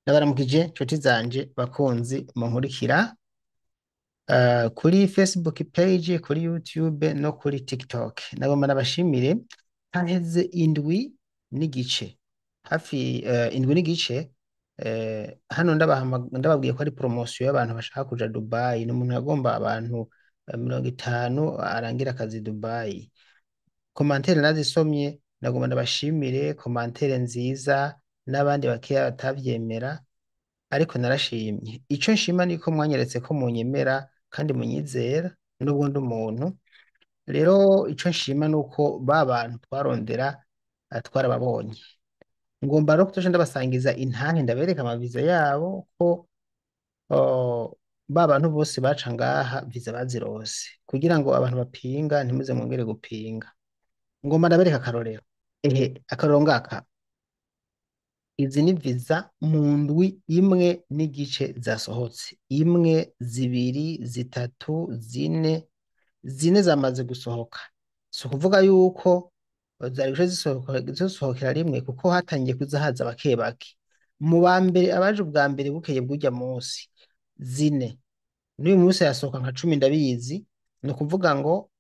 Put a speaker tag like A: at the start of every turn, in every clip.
A: Ndabaramukije nshuti zanje bakunzi munkurikira kuri Facebook page, kuri YouTube no kuri TikTok. Nagomba nabashimire, haheze indwi n'igice, hafi indwi n'igice, hano ndababwiye ko ari promotion y'abantu bashaka kuja Dubai. Ni umuntu yagomba abantu 50 arangira akazi Dubai. Commentaire nazisomye, nagomba ndabashimire, commentaire nziza n'abandi bakeya batavyemera, ariko narashimye. Ico nshima niko mwanyeretse ko munyemera kandi munyizera nubwo ndi umuntu. Rero ico nshima nuko ba bantu twarondera twarababonye. Ngomba rero kutoca ndabasangiza intahe, ndabereka amaviza yabo ko ba bantu bose baca ngaha viza bazirose, kugira ngo abantu bapinga ntimuze mwongere gupinga. Ngomba ndabereka akarorero. Ehe, akarorero ngaka. Izi ni viza mu ndwi imwe n'igice zasohotse. Imwe, zibiri, zitatu, zine, zine zamaze gusohoka. Si ukuvuga yuko zari guca zisohokera rimwe, kuko hatangiye kuza haza bake bake. Mu ba mbere abaje ubwa mbere bukeye bw'urya munsi, zine. N'uyu munsi yasohoka nka 10 ndabizi. Ni ukuvuga ngo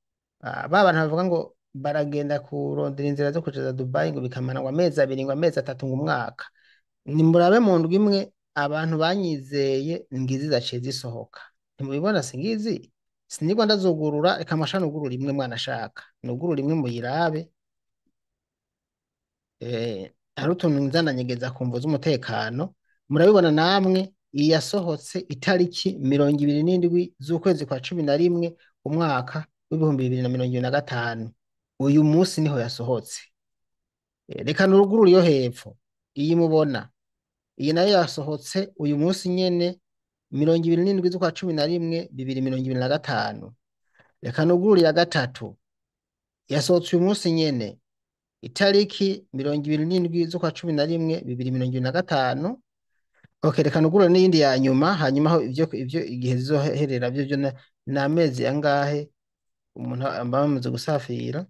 A: ba bantu bavuga ngo baragenda kurondera inzira zo kuja Dubai ngo bikamara ngo amezi 2, ngo amezi 3, ngo umwaka. Nimurabe mu ndwi imwe abantu banyizeye ngizi zaciye zisohoka. Ntimubibona? Singizi, sinigwa ndazugurura. Reka amasha nugurura imwe mwana ashaka nugurura imwe muyirabe. Hari utuntu nzananyegeza ku mvo z'umutekano, murabibona namwe. Iyi yasohotse itariki 27 z'ukwezi kwa 11 umwaka w'2025. Uyu munsi niho yasohotse. Reka nurugurure iyo hepfo, iyi mubona, iyi nayo yasohotse uyu munsi nyene, 27 z'ukwa 11 2025. Reka nugurure iya gatatu, yasohotse uyu munsi nyene, itariki 27 z'ukwa 11 2025. Okay, reka nugurure n'iyindi ya nyuma, hanyuma aho ivyo igihe zizoherera byo ni amezi angahe umuntu aba amaze gusafira.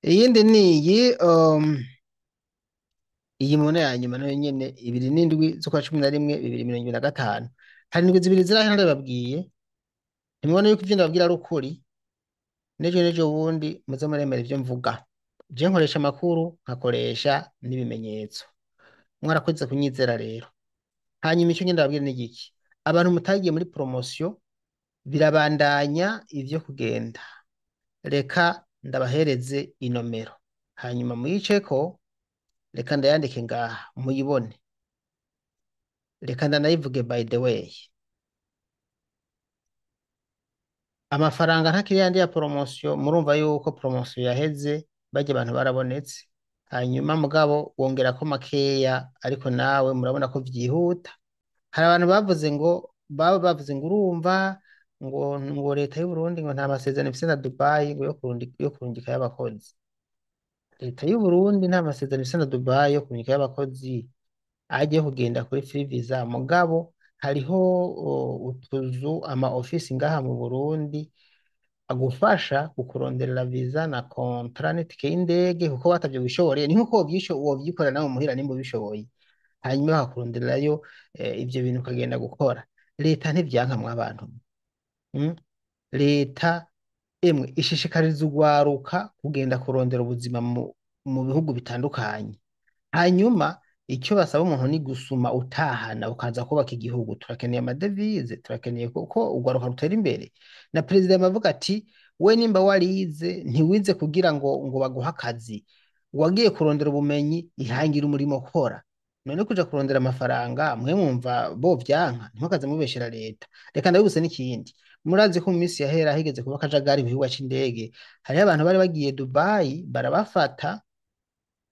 A: Iyindi ni iyi, iyi mubona ya nyuma nayo nyene, 27 z'ukwa 11 2025. Hari indwi zibiri zirahera ndababwiye, ntimubona yuko ivyo ndababwira ari ukuri? N'ejo n'ejo bundi muze muremera ivyo mvuga. Je nkoresha amakuru, nkakoresha n'ibimenyetso. Mwarakoze kunyizera rero. Hanyuma ico ngenda ndababwira ni igiki? Abantu mutagiye muri promotion, birabandanya ivyo kugenda. Reka ndabahereze inomero, hanyuma muyiceko. Reka ndayandike ngaha muyibone, reka ndanayivuge. By the way, amafaranga ntakiri yandi ya promotion. Murumva yuko promotion yaheze, barya abantu barabonetse. Hanyuma mugabo wongerako makeya, ariko nawe murabona ko vyihuta. Hari abantu bavuze ngo, baba bavuze ngo urumva ngo leta y'u Burundi ngo nta masezerano ifise na Dubai ngo yo kurungika y'abakozi. Leta y'u Burundi nta masezerano ifise na Dubai yo kurungika y'abakozi agiye kugenda kuri free visa. Mugabo hariho utuzu, ama office ngaha mu Burundi agufasha kukuronderera visa na contrat n'itike y'indege, kuko batavyo wishoboreye. Ni nkuko wovyikorera nawe muhira nimba ubishoboye, hanyuma bakakurondererayo ivyo bintu ukagenda gukora. Leta ntivyanka mw'abantu. Leta emwe ishishikariza urwaruka kugenda kurondera ubuzima mu bihugu bitandukanye. Hanyuma icyo basaba umuntu ni gusuma utahana ukaza kubaka igihugu. Turakeneye amadevize, turakeneye ko urwaruka rutera imbere. Na perezida yamavuga ati we nimba warize, ntiwize kugira ngo baguhe akazi, wagiye kurondera ubumenyi, ihangira umurimo ukora. None kuja kurondera amafaranga mwe mwumva bo vyanka? Ntimukaze mubeshera leta. Reka ndabibutse n'ikindi. Murazi ko mu minsi yahera higeze kuba akajagari ku kibuga c'indege, hariho abantu bari bagiye Dubai barabafata.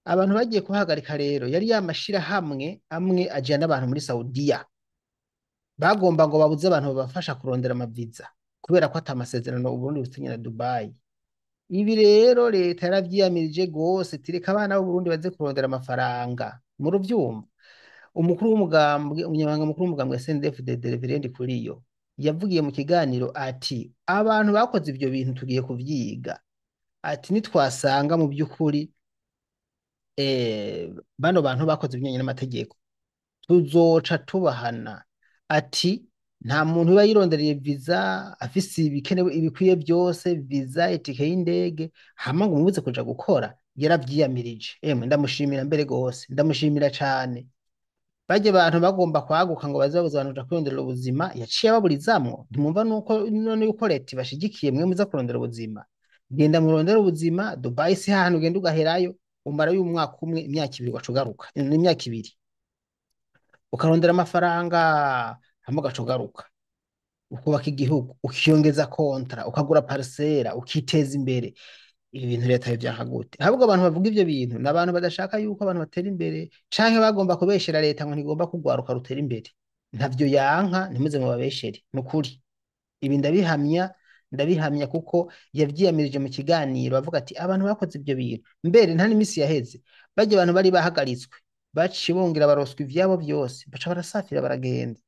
A: Abantu bagiye kubahagarika rero yari ya mashirahamwe amwe ajana abantu muri Saudiya, bagomba ngo babuze abantu babafasha kurondera amaviza, kubera ko ata masezerano Uburundi bufitanye na Dubai. Ibi rero leta yaravyiyamirije gose, tireka abana b'Uburundi baze kurondera amafaranga. Muruvyumva, umukuru w'umugambwe, umunyamabanga mukuru w'umugambwe CNDD-FDD, Reverend Kuriyo, yavugiye mu kiganiro ati abantu bakoze ivyo bintu tugiye kuvyiga, ati nitwasanga mu by'ukuri bano bantu bakoze ibinyuranye n'amategeko. Tuzoca tubahana. Ati nta muntu uba yirondereye viza afise ibikenewe ibikwiye byose, viza, itike y'indege, hama ngo umubuze kuja gukora. Yaravyiyamirije. Emwe ndamushimira mbere gose, ndamushimira cane. Barya abantu bagomba kwaguka ngo baze babuze abantu kuja kwirondera ubuzima, yaciye ababurizamwo. Ntimwumva nuko none yuko leta ibashigikiye mwe muza kurondera ubuzima. Genda murondere ubuzima, Dubai si hantu ugenda ugaherayo, umarayo umwaka umwe, imyaka ibiri ugaca ugaruka, imyaka ibiri ukarondera amafaranga hama ugaca ugaruka, ukubaka igihugu, ukiyongeza kontra, ukagura parisera, ukiteza imbere. Ibi bintu leta yovyanka gute? Ahubwo abantu bavuga ivyo bintu ni abantu badashaka yuko abantu batera imbere, canke bagomba kubeshera leta ngo ntigomba kugwaruka rutera imbere. Ntavyo yanka, ntimuze mubabeshere, nukuri. Ibi ndabihamya, ndabihamya kuko yavyiyamirije mu kiganiro avuga ati abantu bakoze ivyo bintu. Mbere nta n'imisi yaheze, barya abantu bari bahagaritswe, baciye bongera baroswa ivyabo vyose, baca barasafira baragenda.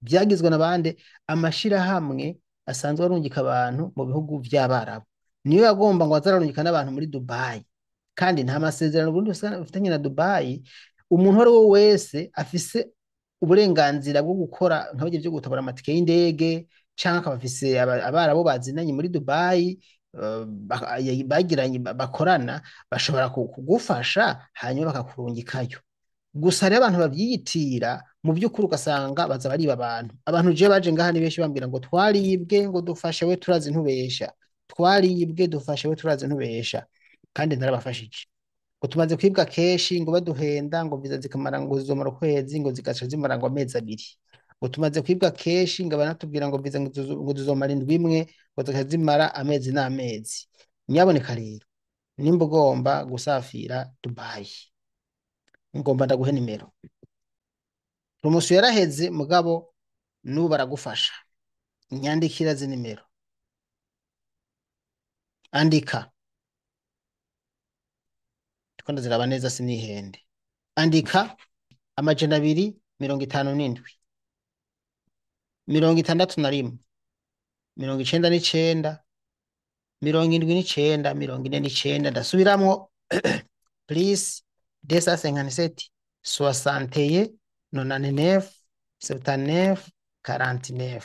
A: Vyagizwe na bande? Amashirahamwe asanzwe arungika abantu mu bihugu vy'Abarabu. Niyo yagomba ngo aze ararungika n'abantu muri Dubai. Kandi nta masezerano Burundi bufitanye na Dubai. Umuntu uwo ari we wese afise uburenganzira bwo gukora nka birya vyo gutabara amatike y'indege, canke akaba afise abarabu bazinanye muri Dubai, bagiranye bakorana, bashobora kugufasha hanyuma bakakurungikayo. Gusa rero abantu bavyiyitira mu by'ukuri ugasanga baza bariba abantu. Abantu je baje ngaha ni benshi bambwira ngo twaribwe, ngo dufashe we turazi ntubesha, twaribwe dufashe we turazi ntubesha, kandi narabafashije. Ngo tumaze kwibwa kenshi, ngo baduhenda, ngo viza zikamara ngo zizomara ukwezi, ngo zigaca zimara ngo amezi abiri. Ngo tumaze kwibwa kenshi, ngo banatubwira ngo viza ngo zizomara indwi imwe, ngo zigaca zimara amezi n'amezi. Nyaboneka rero, nimba ugomba gusafira Dubai, ngomba ndaguhe nimero. Promosiyo yaraheze, mugabo n'ubu baragufasha. Nyandikira zi nimero, andika, ndiko ndaziraba neza sinihende. Andika 257 61 99 79 49. Ndasubiramwo plus 257 61 99 79 49.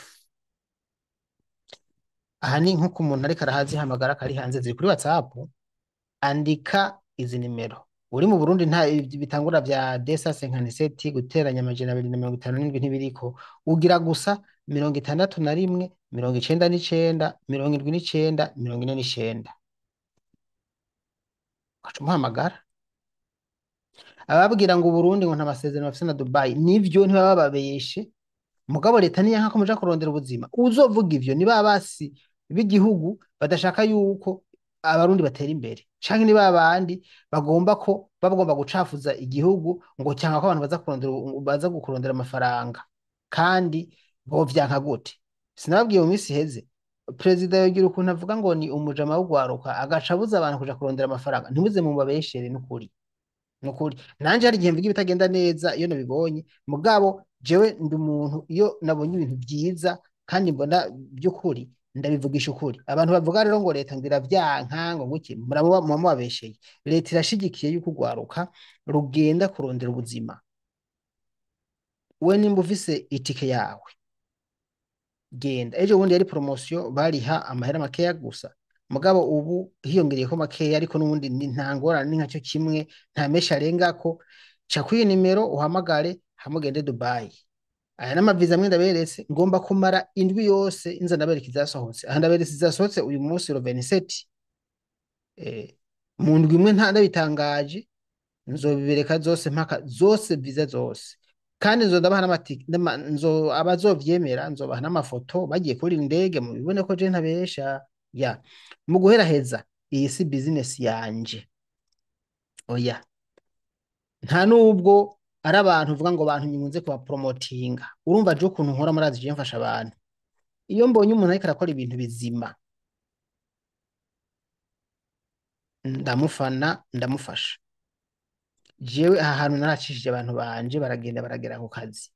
A: Aha ni nkuko umuntu ariko arahazihamagara kari hanze, ziri kuri WhatsApp. Andika izi nimero. Uri mu Burundi nta bitangura vya 257 guteranya 257 ntibiriko, ugira gusa 61 99 79 49. Ugaca umuhamagara. Ababwira ngo Burundi ngo nta masezerano bafise na Dubai, nivyo ntibaba babeshe. Mugabo leta niyanka ko muja kurondera ubuzima. Uzovuga ivyo ni ba basi b'igihugu badashaka yuko abarundi batera imbere, canke ni ba bandi bagomba ko bagomba gucafuza igihugu ngo cyangwa ko abantu baza kurondera, baza gukurondera amafaranga. Kandi bo vyanka gute? Sinababwiye mu minsi iheze, perezida yogira ukuntu avuga ngo ni umujama w'ugwaruka, agaca abuza abantu kuja kurondera amafaranga. Ntimuze mubabeshere, nukuri. Nukuri nanje hari igihe mvuga ibitagenda neza iyo nabibonye, mugabo jewe ndi umuntu iyo nabonye ibintu vyiza kandi mbona by'ukuri ndabivugisha ukuri. Abantu bavuga rero ngo leta ngo iravyanka ngo nguki, murabo mubabesheye. Leta irashigikiye yuko ugwaruka rugenda kurondera ubuzima. We nimba ufise itike yawe genda. Ejo bundi yari promosiyo bariha amahera makeya gusa, mugabo ubu hiyongereyeko makeya, ariko n'ubundi nta ngorane, ni nkaco kimwe, nta menshi arengako. Ca kuri nimero uhamagare hamugende Dubai. Aya n'amaviza amwe ndaberetse, ngomba kumara indwi yose inza ndabereka izasohotse. Aha ndaberetse izasohotse uyu munsi le 27. Mu ndwi imwe nta ndabitangaje, nzobibereka zose mpaka zose viza zose. Kandi nzo ndabaha n'amatike, nzo abazovyemera nzobaha n'amafoto bagiye kuri indege, mubibone ko je ntabesha. Ya mu guheraheza, iyi si business yanje, oya, nta nubwo ari abantu uvuga ngo bantu nyimunze kubapromotinga. Urumva je ukuntu nkora, murazi je mfasha abantu. Iyo mbonye umuntu ariko arakora ibintu bizima ndamufana, ndamufasha. Jewe aha hantu naracishije abantu banje baragenda baragera ku kazi.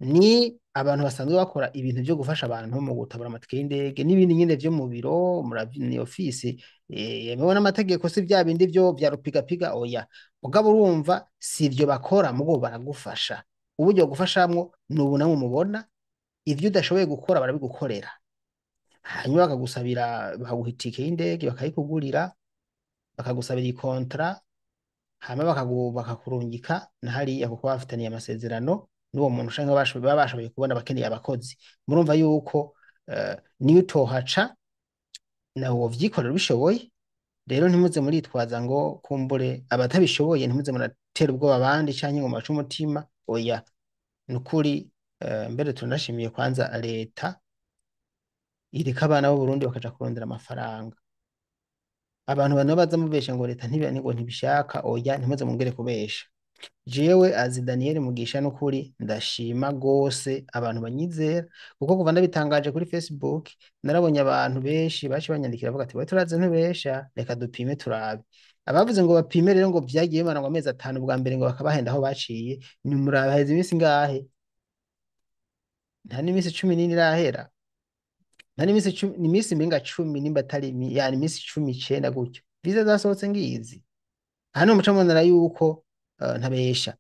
A: Ni abantu basanzwe bakora ibintu byo gufasha abantu mu gutabura amatike y'indege n'ibindi nyine vyo mu biro, ni office yemewe n'amategeko, si vya bindi vyo vya rupigapiga, oya. Mugabo urumva si ivyo bakora, mugabo baragufasha. Uburyo bagufashamwo ni ubu namwe mubona, ivyo udashoboye gukora barabigukorera, hanyuma bakagusabira, bakaguha itike y'indege bakayikugurira, bakagusabira ikontra, hanyuma bakakurungika na hariya kuko bafitaniye amasezerano n'uwo muntu canke baba bashoboye kubona bakeneye abakozi. Murumva yuko niyo utohaca nawe wovyikorera ubishoboye. Rero ntimuze muritwaza ngo kumbure abatabishoboye, ntimuze muratera ubwoba abandi canke ngo mubace umutima, oya, nukuri. Mbere turanashimiye kwanza leta ireka abana b'Uburundi bakaja kurondera amafaranga. Abantu bano baza mubesha ngo leta ngo ntibishaka, oya, ntimuze mungere kubesha. Jewe azi Daniel Mugisha, nukuri ndashima gose abantu banyizera, kuko kuva ndabitangaje kuri Facebook narabonye abantu benshi baci banyandikira bavuga ati we turazi ntubesha, reka dupime turabe. Abavuze ngo bapime rero ngo vyagiye bimara ngo amezi 5 bwa mbere ngo bakabahenda aho baciye, ni murabe haheze iminsi ngahe? Nta n'iminsi 14 irahera, nta n'iminsi 10, ni iminsi menga 10 nimba atari yani iminsi 19 gutyo. Visa zasohotse ngizi. Hano muca mubonera yuko ntabesha.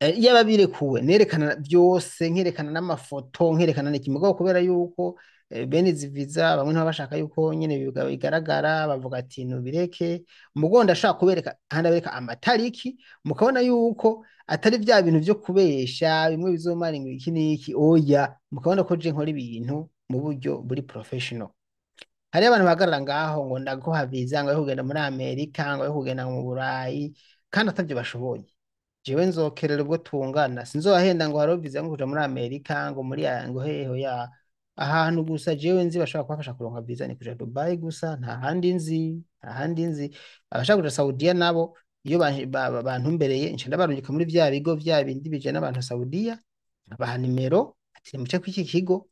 A: Iyo ababirekuwe nerekana byose, nkerekana n'amafoto, nkerekana n'iki, mugabo kubera yuko bene izi visa bamwe ntibaba bashaka yuko nyene bigaragara, bavuga ati nubireke. Mugo ndashaka kubereka, handi abereka amatariki, mukabona yuko atari vya bintu vyo kubesha bimwe bizomara ngo iki n'iki, oya, mukabona ko je nkora ibintu mu buryo buri professional. Hariyo abantu bahagarara ngaho ngo ndaguha visa ngo yo kugenda muri Amerika, ngo yo kugenda mu Burayi, kandi atavyo bashoboye. Jewe nzokerera ubwo tungana, sinzobahenda ngo hariho visa ngo kuja muri Amerika, ngo muri ya, ngo hehe ya ahantu gusa jewe nzi bashobora kubafasha kuronka visa ni kuja Dubai gusa, nta handi nzi, nta handi nzi. Abashaka kuja Saudiya nabo iyo bantumbereye nca ndabarungika muri vya bigo vya bindi bijana abantu Saudiya, nkabaha nimero ati nimuce kw'iki kigo.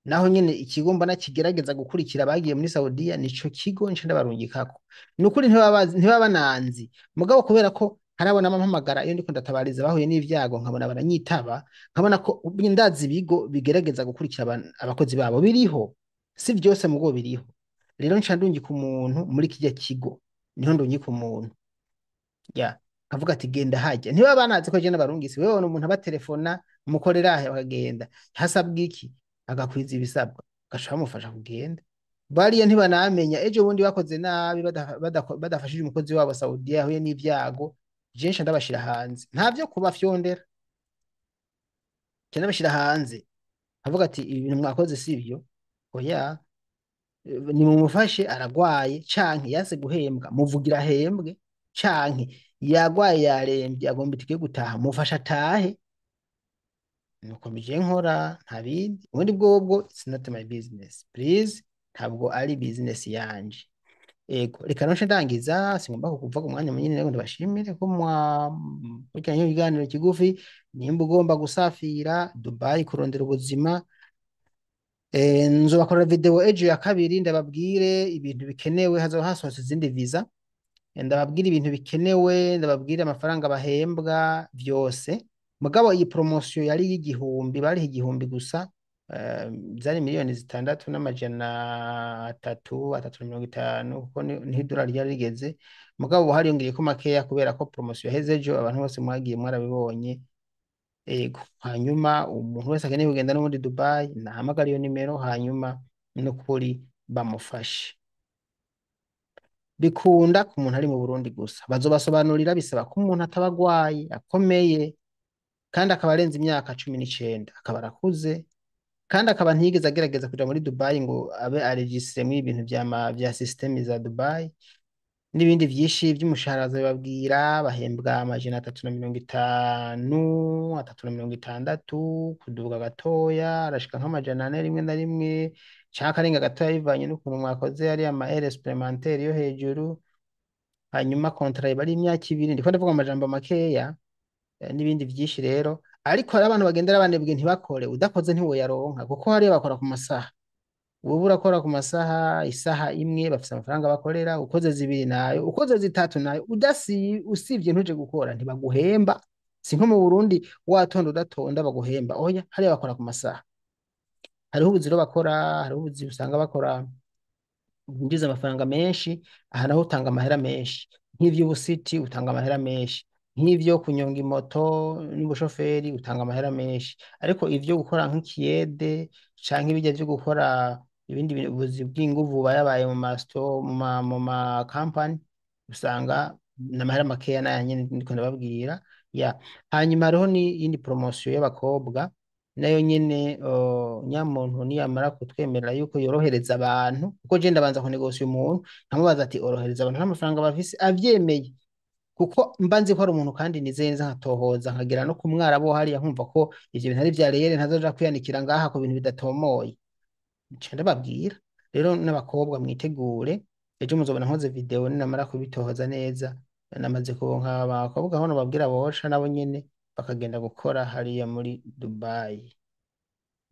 A: Naho nyene ikigo mbona kigerageza gukurikira abagiye muri Saudiya nico kigo nca ndabarungikako. Nukuri ntibaba bananzi, mugabo kubera ko harabona abampamagara iyo ndiko ndatabariza bahuye n'ivyago, nkabona baranyitaba, nkabona ko ndazi ibigo bigerageza gukurikira abakozi babo biriho, si vyose mugo biriho. Rero nca ndungika umuntu muri kirya kigo, niho ndungika umuntu ya nkavuga ati genda hajya. Ntibaba banazi ko je n'abarungisi, wewe ubona umuntu abatelefona mukorera ahe, bakagenda hasabwa iki, agakwiza ibisabwa, gaca bamufasha kugenda. Bariya ntibanamenya ejo bundi bakoze nabi badafashije umukozi wabo Saudiya yahuye n'ivyago, je nca ndabashira hanze, nta vyo kubafyondera, nca ndabashira hanze avuga ati ibi bintu mwakoze sivyo, oya, nimumufashe aragwaye canke yanse guhembwa, muvugira ahembwe, canke yagwaye yarembye agomba itike gutaha, mufashe atahe. Nuko mbije nkora, nta bindi. Ubundi bwobwo it's not my business, please, ntabwo ari business yanje. Ego, reka nonce ndangiza, singomba kukuvuga umwanya munini, rero ndabashimire ko mwakurikiranye ikiganiro kigufi. Nimba ugomba gusafira Dubai kurondera ubuzima, nzobakorera video ejo ya kabiri, ndababwire ibintu bikenewe, hazoba hasohotse izindi visa, ndababwire ibintu bikenewe, ndababwire amafaranga bahembwa vyose. Mugabo iyi promotion yari y'igihumbi, bari igihumbi gusa, zari miliyoni zitandatu n'amajana atatu, atatu na mirongo itanu, kuko niho idolari ryari rigeze. Mugabo ubu hariyongeye ko makeya kubera ko promotion yaheze ejo, abantu bose mwagiye mwarabibonye. Ego, hanyuma umuntu wese akeneye kugenda n'ubundi Dubai nahamagara iyo nimero, hanyuma n'ukuri bamufashe. Bikunda ku muntu ari mu Burundi gusa, bazobasobanurira, bisaba ko umuntu ataba agwaye akomeye, kandi akaba arenze imyaka 19, akaba arakuze, kandi akaba ntiyigeze agerageza kuja muri Dubai ngo abe aregistre muri ibintu vya systeme za Dubai n'ibindi vyinshi vy'umushahara. Bazobabwira, bahembwa amajana atatu na mirongo itanu, atatu na mirongo itandatu, kuduga gatoya arashika nk'amajana ane rimwe na rimwe, canke akarenga gatoya bivanye n'ukuntu mwakoze ariya ma heures supplémentaires yo hejuru. Hanyuma contrat iba ari imyaka 2, ndiko ndavuga amajambo makeya, n'ibindi vyinshi rero. Ariko hari abantu bagendera banebwe ntibakore, udakoze ntiwoyaronka, kuko hariya bakora ku masaha. Wowe urakora ku masaha, isaha imwe bafise amafaranga bakorera, ukoze 2 nayo, ukoze 3 nayo, usivye ntuje gukora ntibaguhemba. Si nko mu Burundi watonda udatonda baguhemba, oya, hariya bakora ku masaha. Hariho ubuzi rero bakora, hariho ubuzi usanga bakora bwinjiza amafaranga menshi, aha naho utanga amahera menshi, nk'ivy'ubusiti utanga amahera menshi, Nk'ivyo kunyonga imoto n'ubushoferi utanga amahera menshi, ariko ivyo gukora nk'ikiyede canke ibijya vyo gukora ibindi buzi bw'inguvu bayabaye mu ma store, mu ma company, usanga n'amahera makeya naya nyene ndiko ndababwira ya. Hanyuma hariho n'iyindi promotion y'abakobwa nayo nyene, nyamuntu niyamara kutwemerera yuko yorohereza abantu, kuko je ndabanza kunegosiya umuntu nkamubaza ati orohereza abantu n'amafaranga bafise, avyemeye kuko mba nzi ko ari umuntu kandi nizeye neza, nkatohoza nkagera no ku mwarabu hariya nkumva ko ivyo bintu ari vya reyere, ntazoja kwiyanikira ngaha ku bintu bidatomoye, nca ndababwira. Rero n'abakobwa mwitegure, ejo muzobona nkoze video ninamara kubitohoza neza. Namaze kuronka abakobwa aho nobabwira boca nabo nyene bakagenda gukora hariya muri Dubai.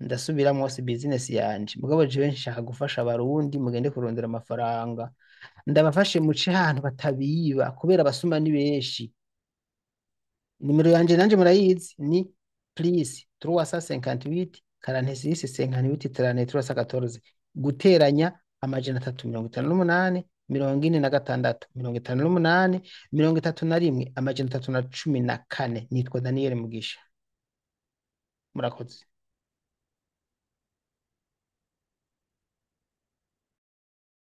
A: Ndasubiramwo, si business yanje, mugabo jewe nshaka gufasha abarundi, mugende kurondera amafaranga, ndabafashe muce ahantu batabiba kubera abasuma ni benshi. Nimero yanje nanje murayizi ni plus 358 46 58 33 314, guteranya 358 46 58 31 314. Nitwa Daniel Mugisha, murakoze.